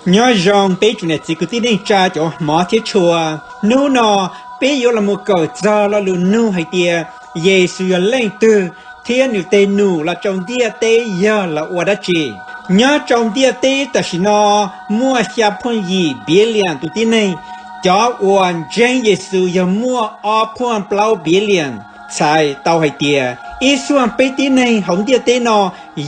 Nyob zoo peb tsoom niam txiv kwv tij neej tsa cov hmov thiab tshua. Hnub no peb yuav los mus kawm txog lo lus nug hais tias Yexus yog leej twg thiab nws tes num los rau ntiaj teb yog los ua dab tsi. Nyob rau ntiaj teb tam sim no muaj xya phaum yim billion tus tib neeg. Cov uas ntseeg Yexus yog muaj ob phaum plaub billion. Txhais tau hais tias ib xuaj peb tib neeg hauv ntiaj teb no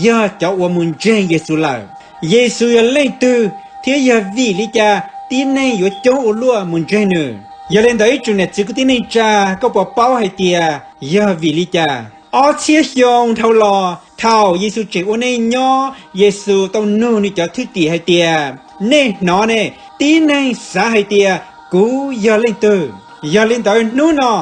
yog cov uas mus ntseeg Yexus lawm. Yexus yog leej twg thiab yog vim li cas tib neeg yuav coob ua luaj mus ntseeg nws? Yog li ntawd ib tsoom niam txiv kwv tij neej tsa, koj puas paub hais tias yog vim li cas? Ob txhiab xyoo dhau los thaum Yexus tseem ua neej nyob, Yexus tau nug nws cov thwj tim hais tias, nej hnov ne, tib neeg xav hais tias kuv yog leej twg? Yog li ntawd hnub no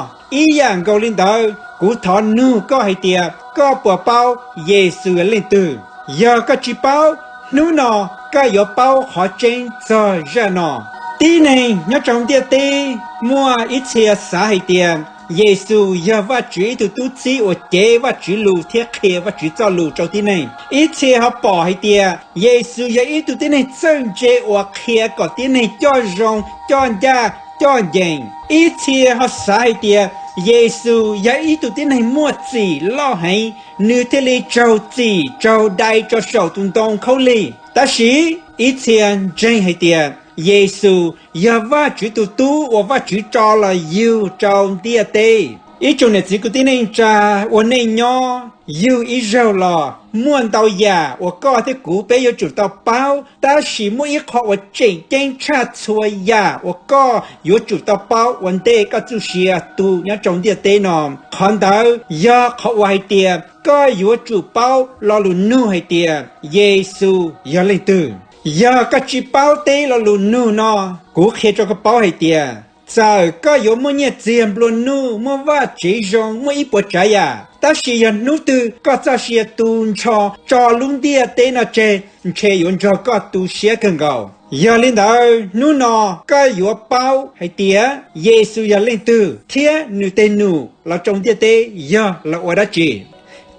ib yam nkaus li ntawd kuv thov nug koj hais tias koj puas paub Yexus yog leej twg? Yog koj tsis paub, hnub no koj yuav paub qhov tseeb txog zaj no. Tib neeg nyob rau ntiaj teb muaj ib txhia xav hais tias Yexus yog Vajtswv ib tug tub txib uas cev Vajtswv lus thiab qhia Vajtswv txoj lus rau tib neeg. Ib txhia ho pom hais tias Yexus yog ib tug tib neeg txawj ntse uas qhia kom tib neeg coj zoo, coj ncaj, coj ncees. Ib txhia ho xav hais tias Yexus yog ib tug tib neeg muaj txim loj heev, nws thiaj li raug txim raug dai rau saum tus ntoo khaub lig. Tab sis ib txhia ntseeg hais tias Yexus yog Vajtswv tus tub uas Vajtswv tso los yug rau ntiaj teb. Ib tsoom niam txiv kwv tij neej tsa, ua neej nyob yug ib zaug los muaj ntau yam uas koj thiab kuv peb yuav tsum tau paub, tab sis muaj ib qho uas tseem ceeb tshaj txhua yam uas koj yuav tsum tau paub ua ntej koj txoj sia tu nyob rau ntiaj teb no. Qhov ntawd yog qhov uas hais tias koj yuav tsum paub lo lus nug hais tias Yexus yog leej twg. Yog koj tsis paub teb lo lus nug no, kuv qhia rau koj paub hais tias txawm koj yuav muaj nyiaj txiag nplua nuj, muaj vaj tsev zoo, muaj ib puas tsav yam, tab sis yog hnub twg koj txoj sia tu nrho tso lub ntiaj teb no tseg, ntshe yuav nrog koj tu siab kawg nkaus. Yog li ntawd hnub no koj yuav paub hais tias Yexus yog leej twg thiab nws tes num los rau ntiaj teb yog los ua dab tsi.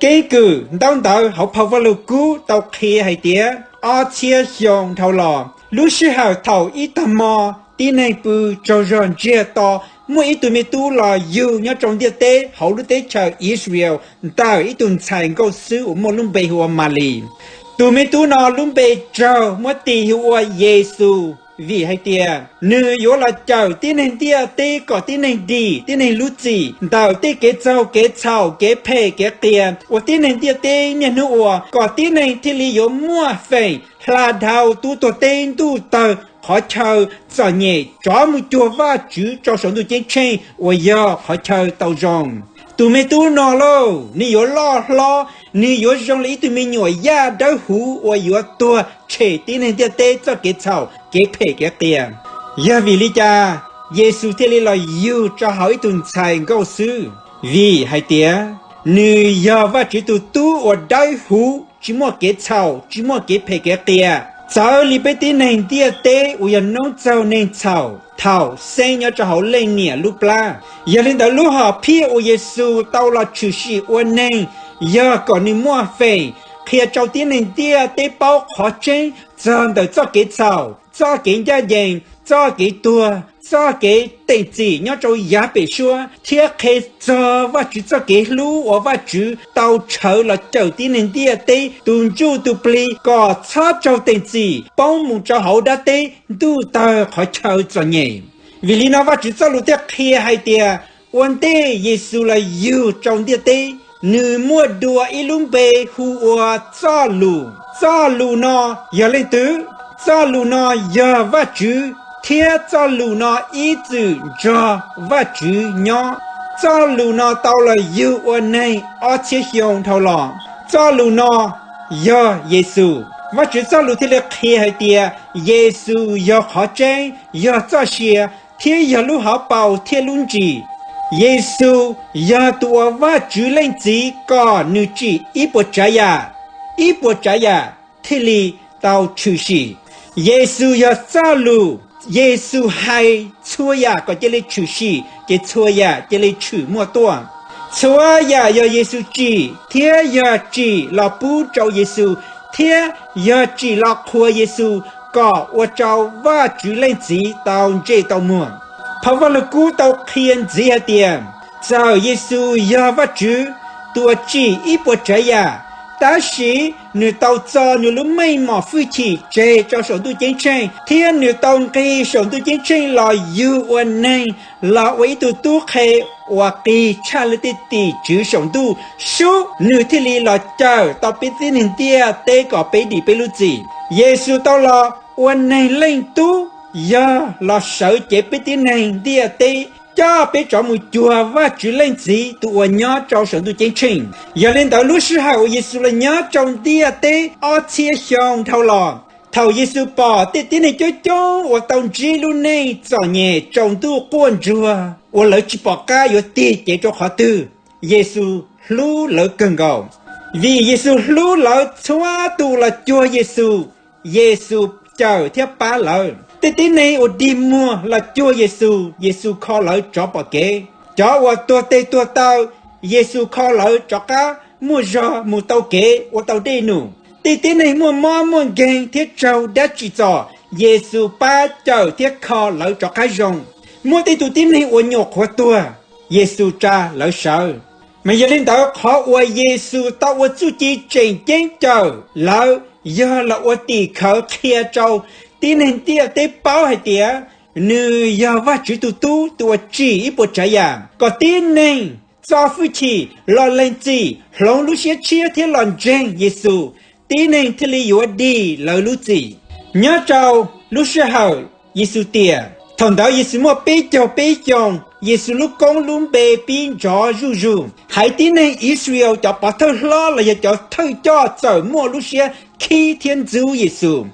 Keeb kwm ntaub ntawv hauv phau Vaj Lug Kub tau qhia hais tias ob txhiab xyoo dhau los, lub sij hawm thaum ib tag hmo tib neeg pw tsaug zog ntsiag to, muaj ib tug me tub los yug nyob rau ntiaj teb hauv lub teb chaws Israel ntawm ib tug ntxhais nkauj xwb uas muaj lub npe hu ua Malis. Tus me tub no lub npe raug muab tis hu ua Yexus, vim hais tias nws yuav los cawm tib neeg ntiaj teb kom tib neeg dim tib neeg lub txim ntawm tej kev txaug kev txhaum, kev phem kev qias uas tib neeg ntiaj teb niaj hnub ua, kom tib neeg thiaj li yuav muaj feem hla dhau tub tuag teb ntuj tawg qhov chaw txom nyem, rov mus cuag Vajtswv rau saum ntuj ceeb tsheej uas yog qhov chaw tau zoo. Tus me tub no lauj, nws yuav loj hlob, nws yuav zoo li ib tug me nyuam yaj dawb huv uas yuav tuag tshem tib neeg ntiaj teb txoj kev txhaum kev phem kev qias. Yog vim li cas Yexus thiaj li los yug rau hauv ib tug ntxhais nkauj xwb? Vim hais tias nws yog Vajtswv tus tub uas dawb huv, tsis muaj kev txhaum, tsis muaj kev phem kev qias. Txawv li peb tib neeg ntiaj teb uas yog noob txaug neeg txhaum thaum xeeb nyob rau hauv leej niam lub plab. Yog li ntawd lub hom phiaj uas Yexus tau los tshwm sim ua neeg yog kom nws muaj feem qhia rau tib neeg ntiaj teb paub qhov tseeb txog ntawm txoj kev txhaum, txoj kev ncaj ncees, txoj kev tuag, txoj kev teem txim nyob rau yav pem suab, thiab qhia txog Vajtswv txoj kev hlub uas Vajtswv tau tshawv los cawm tib neeg ntiaj teb tus ntsuj tus plig kom txhob raug teem txim poob mus rau hauv dab teb ntuj tawg qhov chaw txom nyem. Vim li no Vajtswv txoj lus thiaj qhia hais tias ua ntej Yexus los yug rau ntiaj teb, nws muaj dua ib lub npe hu ua Txoj Lus. Txoj Lus no yog leej twg? Txoj Lus no yog Vajtswv, thiab Txoj Lus no ib txwm nrog Vajtswv nyob. Txoj Lus no tau los yug ua neeg ob txhiab xyoo dhau los. Txoj Lus no yog Yexus. Vajtswv txoj lus thiaj li qhia hais tias Yexus yog qhov tseeb, yog txoj sia, thiab yog lub hauv paus thiab lub ntsis. Yexus yog tus uas Vajtswv Leej Txiv kom nws tsim ib puas tsav yam, ib puas tsav yam thiaj li tau tshwm sim. Yexus yog Txoj Lus. Yexus hais txhua yam kom cia li tshwm sim, ces txhua yam cia li tshwm muaj tuaj. Txhua yam yog Yexus tsim, thiab yog tsim los pub rau Yexus, thiab yog tsim los qhuas Yexus kom ua rau Vajtswv Leej Txiv tau ntsej tau muag. Phau Vajluskub tau qhia ntxiv hais tias, txawm Yexus yog Vajtswv tus uas tsim ib puas tsav yam, tab sis nws tau txo nws lub meej mom fwj chim tseg rau saum ntuj ceeb tsheej, thiab nws tau nqis saum ntuj ceeb tsheej los yug ua neeg, los ua ib tug tub qhe uas qis tshaj lawv tej tim tswv saum ntuj sub, nws thiaj li los cawm tau peb tib neeg ntiaj teb kom peb dim peb lub txim. Yexus tau los ua neeg Leej Tub, yog los sawv cev peb tib neeg ntiaj teb, coj peb rov mus cuag Vajtswv Leej Txiv tus uas nyob rau saum ntuj ceeb tsheej. Yog li ntawd, lub sij hawm uas Yexus los nyob rau ntiaj teb ob txhiab xyoo dhau los, thaum Yexus pom tej tib neeg coob coob uas tau ntsib lub neej txom nyem tsaus ntuj quaj ntsuag uas lawv tsis pom qab yuav tig cev rau qhov twg, Yexus hlub lawv kawg nkaus. Vim Yexus hlub lawv, txhua tus los cuag Yexus, Yexus cawm thiab pab lawv. Tej tib neeg uas dig muag los cuag Yexus, Yexus kho lawv rov pom kev. Cov uas tuag tes tuag taw, Yexus kho lawv rov qab muaj zog mus tau kev ua tau dej num. Tej tib neeg muaj mob muaj nkeeg thiab raug dab tsim txom, Yexus pab cawm thiab kho lawv rov qab zoo. Muaj tej tus tib neeg uas nyuam qhuav tuag, Yexus tsa lawv sawv. Mas yog li ntawd, qhov uas Yexus tau ua txuj ci tseem ceeb cawm lawv yog los ua tim khawv qhia rau tib neeg ntiaj teb paub hais tias nws yog Vajtswv tus Tub, tus uas tsim ib puas tsav yam, kom tib neeg txo fwj chim los lees txim, hloov lub siab tshiab thiab los ntseeg Yexus, tib neeg thiaj li yuav dim lawv lub txim. Nyob rau lub sij hawm Yexus tiam, thaum ntawd Yexus muaj peb caug peb xyoos, Yexus lub koob lub npe pib nrov zuj zus. Haiv tib neeg Israel cov pov thawj hlob los yog cov thawj coj txawm muaj lub siab khib thiab ntxub Yexus.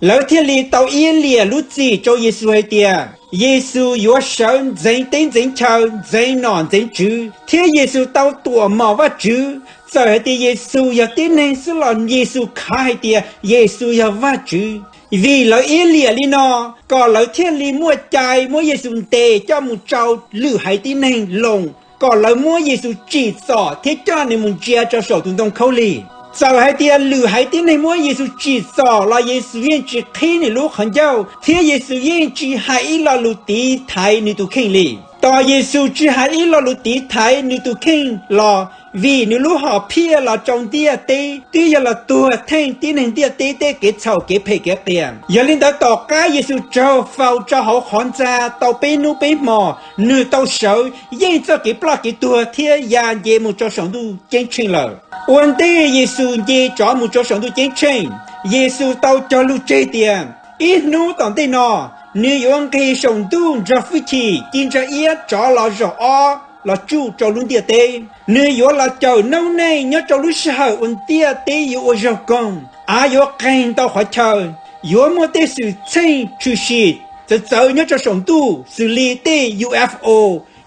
Lawv thiaj li tau iab liam lub txim rau Yexus hais tias Yexus yuav sawv ntxeev teb ntxeev chaw, ntxeev nom ntxeev tswv, thiab Yexus tau tuam mom Vajtswv. Txawm hais tias Yexus yog tib neeg xwb los Yexus khav hais tias Yexus yog Vajtswv. Vim lawv iab liam li no, kom lawv thiaj li muaj cai muab Yexus ntes coj mus rau lwm haiv tib neeg Loos, kom lawv muab Yexus tsim txom thiab coj nws mus ntsia rau saum tus ntoo khaub lig. Txawm hais tias lwm haiv tib neeg muab Yexus tsim txom los Yexus yeej tsis qhib nws lub qhov ncauj, thiab Yexus yeej tsis hais ib lo lus tiv thaiv nws tus kheej li. Tos Yexus tsis hais ib lo lus tiv thaiv nws tus kheej los vim nws lub hom phiaj los rau ntiaj teb twb yog los tuag theej tib neeg ntiaj teb tej kev txhaum kev phem kev qias. Yog li ntawd, tom qab Yexus raug faus rau hauv qhov ntxa tau peb hnub peb hmo, nws tau sawv yeej txoj kev ploj kev tuag thiab ya nce mus rau saum ntuj ceeb tsheej lawm. Ua ntej Yexus nce rov mus rau saum ntuj ceeb tsheej, Yexus tau cog lus tseg tias ib hnub tom ntej no, nws yuav nqis saum ntuj nrog fwj chim ci ntsa iab rov los zaum ob los tsuj rau lub ntiaj teb. Nws yuav los cawm noob neej nyob rau lub sij hawm uas ntiaj teb yuav ua zaug koog, av yuav qeeg ntau qhov chaw, yuav muaj tej xwm txheej tshwm sim txawv txawv nyob rau saum ntuj xws li tej UFO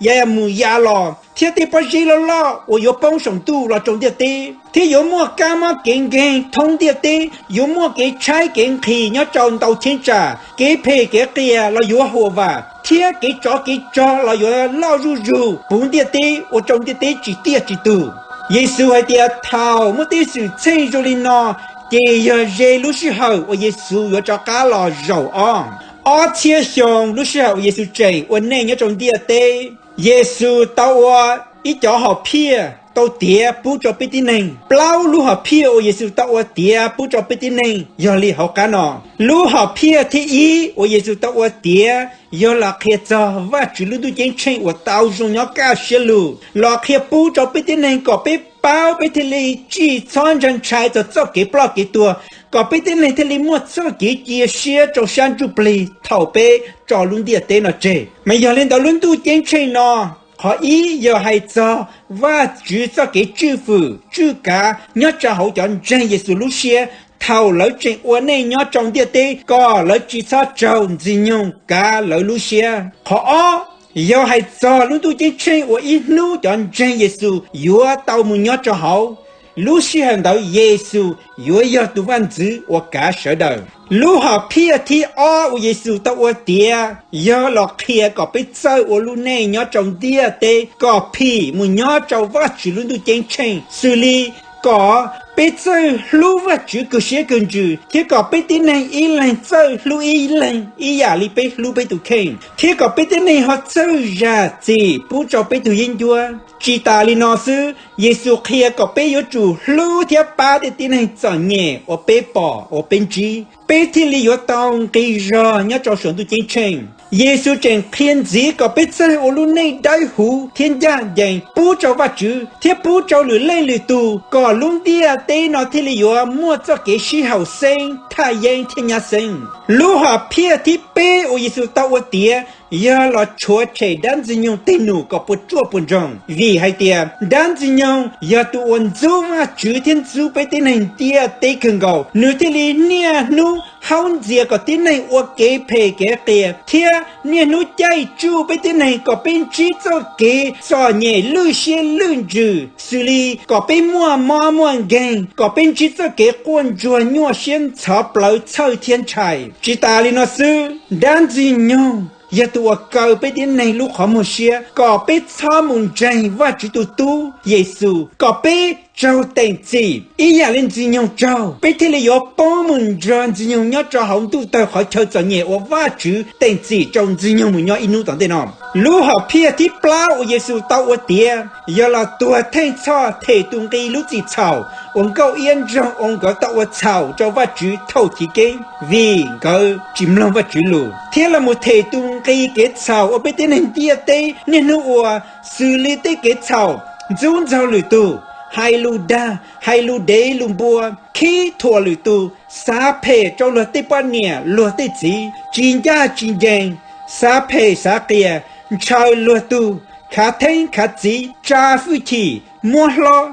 ya mus ya los thiab tej pob zeb loj loj uas yuav poob saum ntuj los rau ntiaj teb, thiab yuav muaj kab mob kev nkeeg thoob ntiaj teb, yuav muaj kev tshaib kev nqhis nyob rau ntau cheeb tsam, kev phem kev qias los yuav huam vam, thiab kev tsov kev rog los yuav loj zuj zus puv ntiaj teb ua rau ntiaj teb tsis tiaj tsis tug. Yexus hais tias thaum muaj tej xwm txheej zoo li no, ces yog ze lub sij hawm uas Yexus yuav rov qab los zaum ob. Ob txhiab xyoo lub sij hawm uas Yexus tseem ua neej nyob rau ntiaj teb, Yexus tau ua ib cov hom phiaj tau tiav pub rau peb tib neeg. Plaub lub hom phiaj uas Yexus tau ua tiav pub rau peb tib neeg yog li hauv qab no. Lub hom phiaj thib ib uas Yexus tau ua tiav yog los qhia txog Vajtswv lub ntuj ceeb tsheej uas tau zoo nyob kaj siab lug, los qhia pub rau peb tib neeg kom peb paub, peb thiaj li tsis txhob ntshai ntshai txog txoj kev ploj kev tuag, kom peb tib neeg thiaj li muaj txoj kev cia siab rau sab ntsuj plig thaum peb tso lub ntiaj teb no tseg. Mas yog li ntawd, lub ntuj ceeb tsheej no, qhov ib yog hais txog Vajtswv txoj kev tswj hwm tswj kav nyob rau hauv cov ntseeg Yexus lub siab thaum lawv tseem ua neej nyob rau ntiaj teb kom lawv tsis txhob raug Ntxwg Nyoog kav lawv lub siab. Qhov ob yog hais txog lub ntuj ceeb tsheej uas ib hnub cov ntseeg Yexus yuav tau mus nyob rau hauv. Lub sij hawm ntawd Yexus yuav yog tus Vaj ntxwv uas kav sawv daws. Lub hom phiaj thib ob uas Yexus tau ua tiav yog los qhia kom peb txawj ua lub neej nyob rau ntiaj teb kom phim mus nyob rau Vajtswv lub ntuj ceeb tsheej, xws li kom Peb txawj hlub Vajtswv kawg siab kawg ntsws, thiab kom peb tib neeg ib leeg txawj hlub ib leeg ib yam li peb hlub peb tus kheej, thiab kom peb tib neeg ho txawj zam txim pub rau peb tug yeeb ncuab. Tsis tas li no xwb, Yexus qhia kom peb yuav tsum hlub thiab pab tej tib neeg txom nyem uas peb pom uas peb ntsib, peb thiaj li yuav tau nqi zog nyob rau saum ntuj ceeb tsheej. Yexus tseem qhia ntxiv kom peb txawj ua lub neej dawb huv thiab ncaj ncees pub rau Vajtswv thiab pub rau lwm leej lwm tus, kom lub ntiaj teb no thiaj li yuav muaj txoj kev sib haum xeeb, thaj yeeb thiab nyab xeeb. Lub hom phiaj thib peb uas Yexus tau ua tiav yog los tshuav tshem dab Ntxwg nyoog tes num kom puas tsuaj puas ntsoog, vim hais tias dab Ntxwg nyoog yog tus uas ntxub Vajtswv thiab ntxub peb tib neeg ntiaj teb kawg nkaus, nws thiaj li niaj hnub haub ntxias kom tib neeg ua kev phem kev qias, thiab niaj hnub caij tsuj peb tib neeg kom peb ntsib txoj kev txom nyem lwj siab lwj ntsws, xws li kom peb muaj mob muaj nkeeg, kom peb ntsib txoj kev quaj ntsuag nyuaj siab ntxhov plawv txhawj thiab ntshai. Tsis tas li no xwb, dab Ntxwg nyoog yog tus uas kaw peb tib neeg lub qhov muag siab kom peb txhob mus ntseeg Vajtswv tus Tub Yexus, kom peb raug teem txim ib yam li Ntxwg nyoog raug, peb thiaj li yuav poob mus nrog Ntxwg nyoog nyob rau hauv ntuj tawg qhov chaw txom nyem uas Vajtswv teem txim rau Ntxwg nyoog mus nyob ib hnub tom ntej no. Lub hom phiaj thib plaub uas Yexus tau ua tiav yog los tuag theej txhoj them tus nqi lub txim txhaum uas nkauj iab nraug oo nkawd tau ua txhaum rau Vajtswv thaum chiv keeb vim nkawd tsis mloog Vajtswv lus, thiab los mus them tus nqi kev txhaum uas peb tib neeg ntiaj teb niaj hnub ua, xws li tej kev txhaum: ntxub ntxaug lwm tus, hais lus dag, hais lus dev lus npua, khib thuam lwm tus, xav phem rau luag tej poj niam luag tej txiv, tsis ncaj tsis ncees, xav phem xav qias, ntshaw luag tug, khav theeb khav txiv, tsa hwj chim, muab hlob,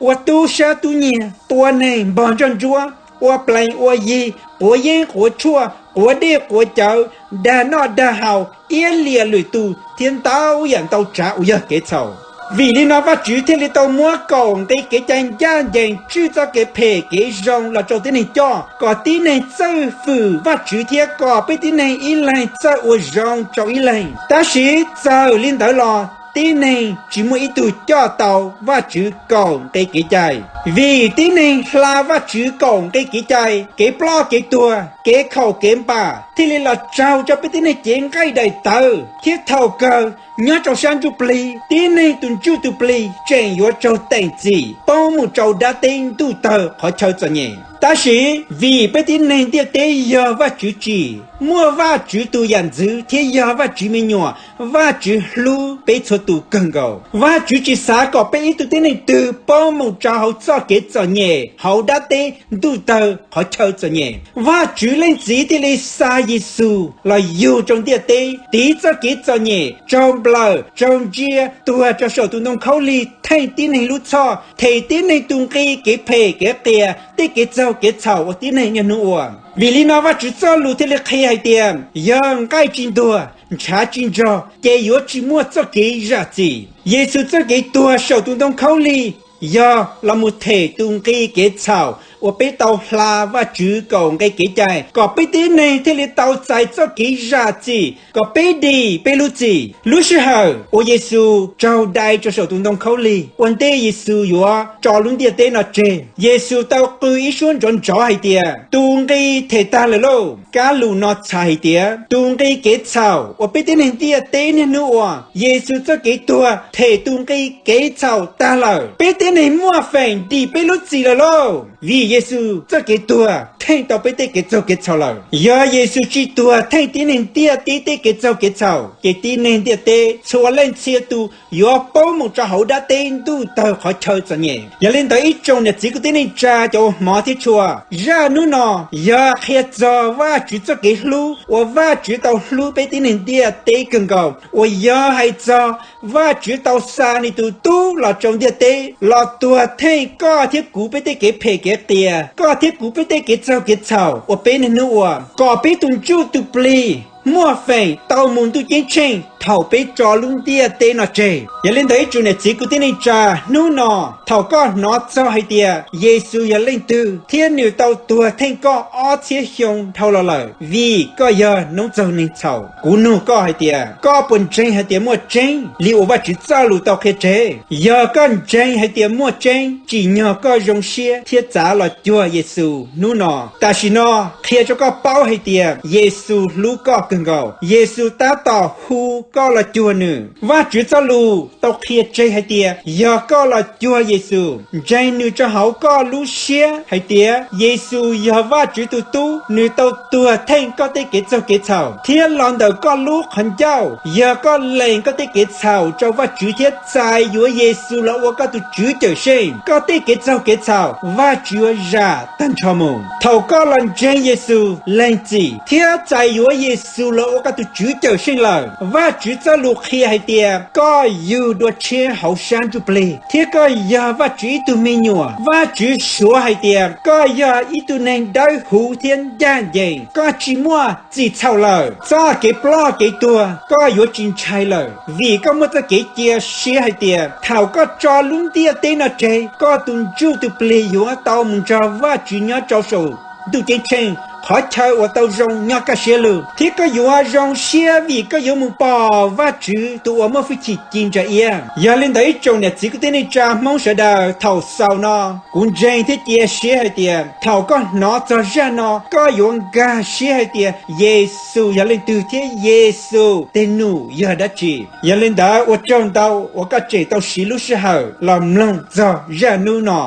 ua tub sab tub nyiag, tua neeg npog nroj ntsuab, ua plees ua yig, quav yeeb quav tshuaj, quav dej quav cawv, dag noj dag haus, iab liam lwm tus, thiab ntau yam ntau tsav uas yog kev txhaum. Vim li no Vajtswv thiaj li tau muab kaum nqi kev cai ncaj ncees tswj txoj kev phem kev zoo los rau tib neeg coj, kom tib neeg txawj fwm Vajtswv thiab kom peb tib neeg ib leeg txawj ua zoo rau ib leeg. Tab sis txawm li ntawd los tib neeg tsis muaj ib tug coj tau Vajtswv kaum nqi kev cai, vim tib neeg hla Vajtswv kaum nqi kev cai, kev ploj kev tuag, kev khaum kev npam thiaj li los raug rau peb tib neeg cev nqaij daim tawv, thiab thaum kawg nyob rau sab ntsuj plig tib neeg tus ntsuj tus plig tseem yuav raug teem txim poob mus rau dab teb ntuj tawg qhov chaw txom nyem. Tab sis vim peb tib neeg ntiaj teb yog Vajtswv tsim, muaj Vajtswv tus yam ntxwv thiab yog Vajtswv me nyuam, Vajtswv hlub peb txhua tus kawg nkaus. Vajtswv tsis xav kom peb ib tug tib neeg twg poob mus rau hauv txoj kev txom nyem hauv dab teb ntuj tawg qhov chaw txom nyem. Vajtswv Leej Txiv thiaj li xa Yexus los yug rau ntiaj teb, tiv txoj kev txom nyem, raug nplawm raug ntsia, tuag rau saum tus ntoo khaub lig theej tib neeg lub txhoj, them tib neeg tus nqi kev phem kev qias, tej kev txaug kev txhaum uas tib neeg niaj hnub ua. Vim li no Vajtswv txoj lus thiaj li qhia hais tias yog nqaij tsis ntuag, ntshav tsis ntsog, ces yuav tsis muaj txoj kev zam txim. Yexus txoj kev tuag saum tus ntoo khaub lig yog los mus them tus nqi kev txhaum uas peb tau hla Vajtswv kaum nqi kev cai, kom peb tib neeg thiaj li tau txais txoj kev zam txim, kom peb dim peb lub txim. Lub sij hawm uas Yexus raug dai rau saum tus ntoo khaub lig ua ntej Yexus yuav tso lub ntiaj teb no tseg, Yexus tau qw ib suab nrov nrov hais tias, Tus nqi them tag lawm lauj! Kab lus no txhais hais tias tus nqi kev txhaum uas peb tib neeg ntiaj teb niaj hnub ua, Yexus txoj kev tuag them tus nqi kev txhaum tag lawm. Peb tib neeg muaj feem dim peb lub txim lawm lauj, vim Yexus txoj kev tuag theej tau peb tej kev txaug kev txhaum lawm. Yog Yexus tsis tuag theej tib neeg ntiaj teb tej kev txaug kev txhaum, ces tib neeg ntiaj teb txhua leej txhia tus yuav poob mus rau hauv dab teb ntuj tawg qhov chaw txom nyem. Yog li ntawd ib tsoom niam txiv kwv tij neej tsa cov uas hmov thiab tshua, zaj hnub no yog qhia txog Vajtswv txoj kev hlub uas Vajtswv tau hlub peb tib neeg ntiaj teb kawg nkaus, uas yog hais txog Vajtswv tau xa nws tus Tub los rau ntiaj teb los tuag theej koj thiab kuv peb tej kev phem kev qias, koj thiab kuv peb tej kev txaug kev txhaum uas peb niaj hnub ua, kom peb tus ntsuj tus plig muaj feem tau mus ntuj ceeb tsheej thaum peb tso lub ntiaj teb no tseg. Yog li ntawd ib tsoom niam txiv kwv tij neej tsa, hnub no thaum koj hnov txog hais tias Yexus yog leej twg thiab nws tau tuag theej koj ob txhiab xyoo dhau los lawm vim koj yog noob txaug neeg txhaum, kuv nug koj hais tias koj puas ntseeg hais tias muaj tseeb li uas Vajtswv txoj lus tau qhia tseg? Yog koj ntseeg hais tias muaj tseeb, tsim nyog koj zoo siab thiab txav los cuag Yexus hnub no. Tam sim no qhia rau koj paub hais tias Yexus hlub koj kawg nkaus. Yexus tab tom hu koj los cuag nws. Vajtswv txoj lus tau qhia tseg hais tias yog koj los cuag Yexus, ntseeg nws rau hauv koj lub siab hais tias Yexus yog Vajtswv tus Tub, nws tau tuag theej koj tej kev txaug kev txhaum thiab los ntawm koj lub qhov ncauj. Yog koj lees koj tej kev txhaum rau Vajtswv thiab txais yuav Yexus los ua koj tus Tswv Cawmseej, koj tej kev txaug kev txhaum Vajtswv yuav zam tag nrho mus. Thaum koj los ntseeg Yexus, lees txim thiab txais yuav Yexus los ua koj tus Tswv Cawmseej lawm, Vajtswv txoj lus qhia hais tias koj yug dua tshiab hauv sab ntsuj plig thiab koj yog Vajtswv ib tug me nyuam. Vajtswv suav hais tias koj yog ib tug neeg dawb huv thiab ncaj ncees, koj tsis muaj txim txhaum lawm. Txoj kev ploj kev tuag koj yuav tsis ntshai lawm vim koj muaj txoj kev cia siab hais tias thaum koj tso lub ntiaj teb no tseg, koj tus ntsuj tus plig yuav tau mus nrog Vajtswv nyob rau saum ntuj ceeb tsheej, qhov chaw uas tau zoo nyob kaj siab lug, thiab koj yuav zoo siab vim koj yuav mus pom Vajtswv tus uas muaj hwj chim ci ntsa iab. Yog li ntawd ib tsoom niam txiv kwv tij neej tsa Hmoob sawv daws, thaum xaus no kuv ntseeg thiab cia siab hais tias thaum koj hnov txog zaj no koj yuav nkag siab hais tias Yexus yog leej twg thiab Yexus tej num yog dab tsi. Yog li ntawd ua tsaug ntau uas koj tseem tau siv lub sij hawm los mloog txog zaj hnub no.